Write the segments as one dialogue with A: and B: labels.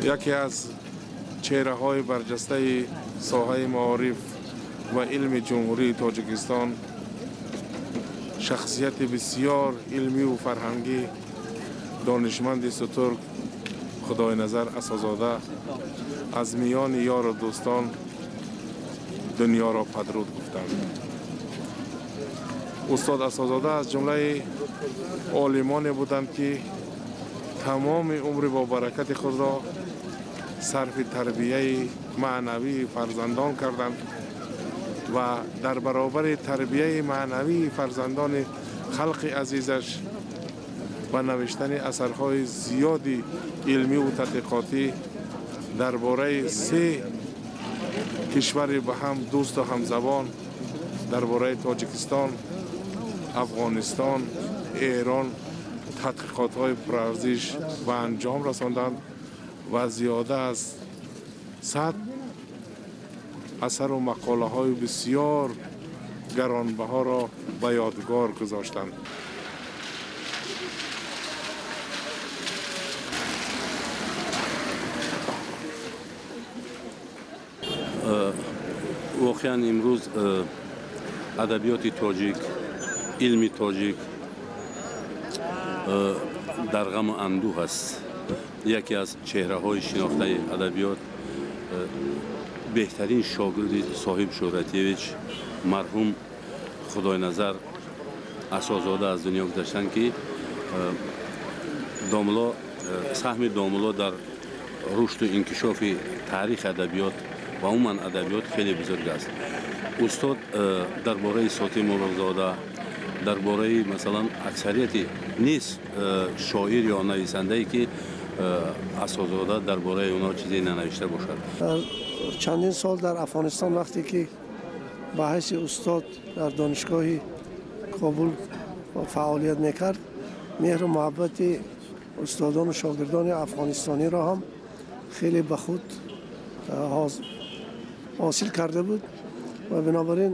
A: Яке аз чеҳраҳои барҷастаи соҳаи маориф ва илми Ҷумҳурии Тоҷикистон, шахсияти бисёр илмиву фарҳангӣ, донишманди сутург Худойназар Асозода аз миёни ёру дӯстон дунёро падруд гуфтанд. Устод Асозода аз ҷумлаи олимоне буданд, ки тамоми умри бо баракати худро сарфи тарбияи маънавии фарзандон карданд ва дар баробари тарбияи маънавии фарзандони халқи азизаш ба навиштани асарҳои зиёди илмиву тадқиқотӣ дар бораи се кишвари ба ҳам дӯсту ҳамзабон, дар бораи Тоҷикистон, Афғонистон, Эрон тадқиқотҳои пурарзиш ба анҷом расонданд ва зиёда аз 100 асару мақолаҳои бисёр гаронбаҳоро ба ёдгор гузоштанд.
B: Воқеан имрӯз адабиёти тоҷик, илми тоҷик дар ғаму андӯҳ аст. Яке аз чеҳраҳои шинохтаи адабиёт, беҳтарин шогирди Соҳиб Шӯҳратиевич марҳум Худойназар Асозода аз дунё гузаштанд, ки домло саҳми домло дар рушду инкишофи таърихи адабиёт ва умуман адабиёт хеле бузург аст. Устод дар бораи Сотим Улуғзода, дар бораи масалан аксарияти нест шоир ё нависандае, ки Асозода дар бораи онҳо чизе нанавишта бошад.
C: Чандин сол дар Афғонистон вақте ки ба ҳайси устод дар донишгоҳи Кобул фаъолият мекард, меҳру муҳаббати устодону шогирдони афғонистониро ҳам хеле ба худ ҳосил карда буд ва бинобар ин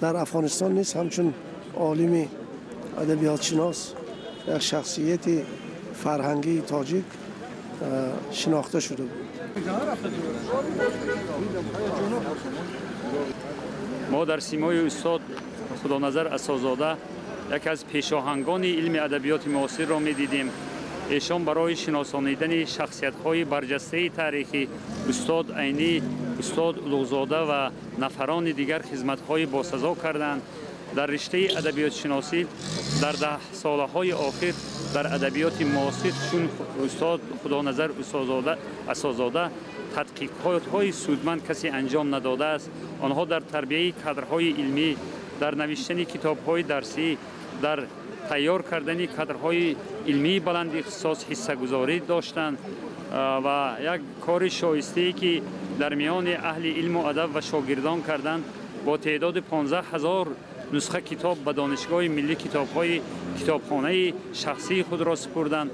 C: дар Афғонистон низ ҳамчун олими адабиётшинос, як шахсияти фарҳангии тоҷик шинохта шуда буд.
D: Мо дар симои устод Худоназар Асозода яке аз пешоҳангони илми адабиёти муосирро медидем. Эшон барои шиносонидани шахсиятҳои барҷастаи таърихӣ устод Айнӣ, устод Улуғзода ва нафарони дигар хизматҳои босазо карданд. Дар риштаи адабиётшиносӣ дар даҳсолаҳои охир дар адабиёти муосир чун устод Худоназар Асозода тадқиқотҳои судманд касе анҷом надодааст. Онҳо дар тарбияи кадрҳои илмӣ, дар навиштани китобҳои дарсӣ, дар тайёр кардани кадрҳои илмии баланд ихтисос ҳиссагузорӣ доштанд ва як кори шоистае, ки дар миёни аҳли илму адаб ва шогирдон карданд, бо теъдоди 15 ҳазор нусха китоб ба Донишгоҳи миллӣ китобҳои китобхонаи шахсии худро супурданд.